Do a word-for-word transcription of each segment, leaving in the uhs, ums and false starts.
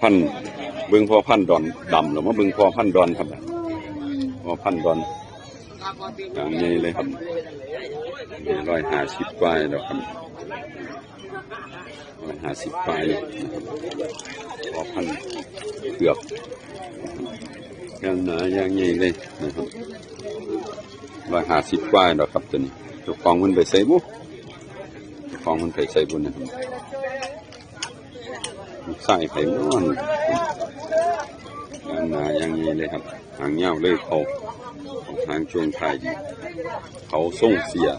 พันธุ์ เบิ่งพ่อพันธุ์ดอนดำแล้วมาเบิ่งพ่อพันธุ์ดอนครับ พ่อพันธุ์ดอน อย่างใหญ่เลยครับ ร้อยห้าสิบกว่าแล้วครับ ร้อยห้าสิบปลายเลยนะครับ พ่อพันธุ์เผือก อย่างหนาอย่างใหญ่เลยนะครับ ร้อยห้าสิบปลายแล้วครับตัวนี้ เจ้าของมันไปใส่บุ เจ้าของมันไปใส่บุนะครับ ลูกชายไผนอน อย่างหนาอย่างใหญ่เลยครับ หางยาวเลยเขา หางช่วงท้ายดี เขาทรงเสีย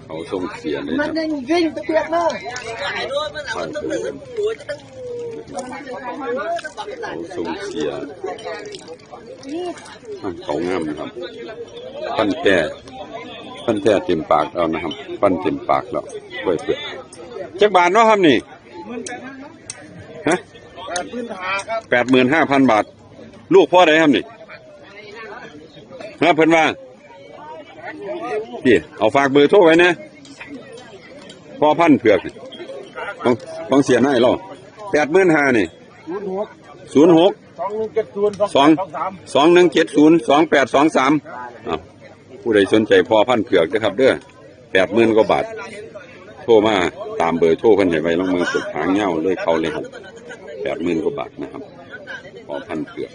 เขาทรงเสียเลย มันครับ ยังวิ่งตะเปียกมา เขาทรงเสีย อ่ะ เขางามนะครับ พันธุ์แท้ พันธุ์แท้เต็มปากเอานะครับ พันธุ์เต็มปากแล้ว กล้วยเผือก จักบาทเนาะครับนี่ ฮะ แปดหมื่นห้าครับ แปดหมื่นห้าพันบาท ลูกพ่อใดครับนี่ ฮะ เพิ่นว่า พี่ เอาฝากเบอร์โทรไว้นะ พ่อพันธุ์เผือกนี่ ของ ของเสียนายเรา แปดหมื่นห้านี่ ศูนย์หก ศูนย์หก สองหนึ่งเจ็ดศูนย์ สอง สองหนึ่งเจ็ดศูนย์ สองแปดสองสาม อ้าว ผู้ใดสนใจพ่อพันธุ์เผือกนะครับเด้อ แปดหมื่นกว่าบาท โทรมาตามเบอร์โทรเพิ่นให้ไว้ ลองเบิ่ง สุดหางยาวเลยเขาเลยครับ แปดหมื่นกว่าบาทนะครับ พ่อพันธุ์เผือก